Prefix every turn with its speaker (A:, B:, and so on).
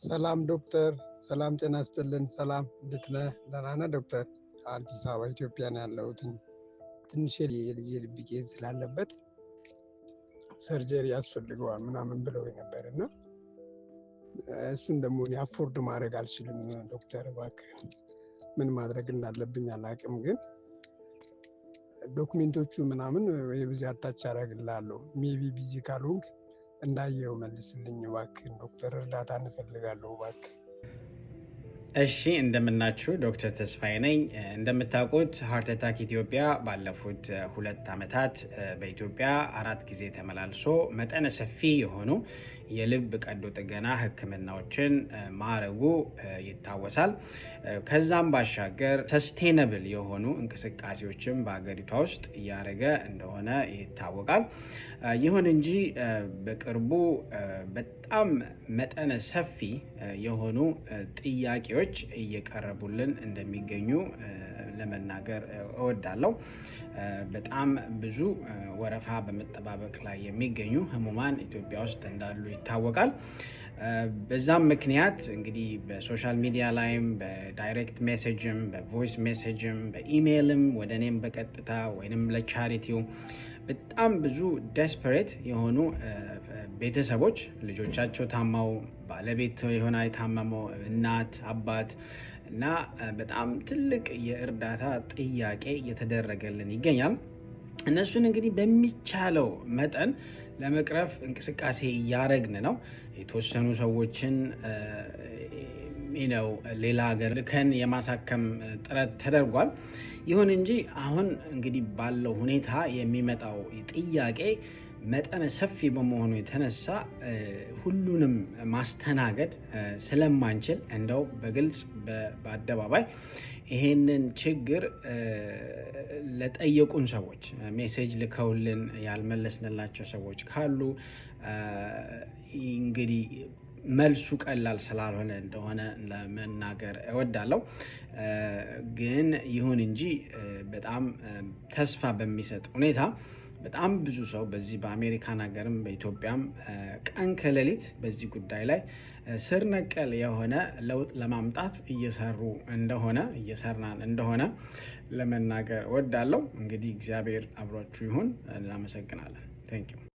A: ሰላም ዶክተር፣ ሰላም ጤና ይስጥልን። ሰላም፣ እንዴት ነህ? ደህና ነህ ዶክተር? አዲስ አበባ ኢትዮጵያ ነው ያለሁት። ትንሽ የልጄ ልብ case ስላለበት surgery ያስፈልገዋል ምናምን ብለው ነበር እና እሱን ደግሞ እኔ afford ማድረግ አልችልም ዶክተር፣ እባክህ ምን ማድረግ እንዳለብኝ አላውቅም፣ ግን document ኦቹ ምናምን የብዚ attach አደርግልሃለሁ። Maybe busy ካልሆንክ እንዳየው መልስልኝ እባክህን ዶክተር፣ እርዳታ እንፈልጋለሁ እባክህ።
B: እሺ፣ እንደምናችሁ፣ ዶክተር ተስፋዬ ነኝ። እንደምታውቁት Heart Attack ኢትዮጵያ ባለፉት 2 ዓመታት በኢትዮጵያ አራት ጊዜ ተመላልሶ መጠነ ሰፊ የሆኑ የልብ ቀዶ ጥገና ሕክምናዎችን ማድረጉ ይታወሳል። ከዛም ባሻገር sustainable የሆኑ እንቅስቃሴዎችን በሀገሪቷ ውስጥ እያደረገ እንደሆነ ይታወቃል። ይሁን እንጂ በቅርቡ በጣም መጠነ ሰፊ የሆኑ ጥያቄዎች እየቀረቡልን እንደሚገኙ ለመናገር እወዳለሁ። በጣም ብዙ ወረፋ በመጠባበቅ ላይ የሚገኙ ህሙማን ኢትዮጵያ ውስጥ እንዳሉ ይታወቃል። በዛም ምክንያት እንግዲህ በ social media ላይም፣ በ direct message ም፣ በ voice message ም፣ በኢሜይልም ወደ እኔም በቀጥታ ወይንም ለ charity ው በጣም ብዙ desperate የሆኑ ቤተሰቦች ልጆቻቸው ታመው፣ ባለቤት የሆነ የታመመው፣ እናት፣ አባት እና በጣም ትልቅ የእርዳታ ጥያቄ እየተደረገልን ይገኛል። እነሱን እንግዲህ በሚቻለው መጠን ለመቅረፍ እንቅስቃሴ እያደረግን ነው። የተወሰኑ ሰዎችን ሌላ ሀገር ልከን የማሳከም ጥረት ተደርጓል። ይሁን እንጂ አሁን እንግዲህ ባለው ሁኔታ የሚመጣው ጥያቄ መጠነ ሰፊ በመሆኑ የተነሳ ሁሉንም ማስተናገድ ስለማንችል እንደው በግልጽ በአደባባይ ይሄንን ችግር ለጠየቁን ሰዎች፣ message ልከውልን ያልመለስንላቸው ሰዎች ካሉ እንግዲህ መልሱ ቀላል ስላልሆነ እንደሆነ ለመናገር እወዳለሁ። ግን ይሁን እንጂ በጣም ተስፋ በሚሰጥ ሁኔታ በጣም ብዙ ሰው በዚህ በአሜሪካን ሀገርም በኢትዮጵያም ቀን ከሌሊት በዚህ ጉዳይ ላይ ስር ነቀል የሆነ ለውጥ ለማምጣት እየሰሩ እንደሆነ፣ እየሰራን እንደሆነ ለመናገር እወዳለሁ። እንግዲህ እግዚአብሔር አብሯችሁ ይሁን። እናመሰግናለን። Thank you.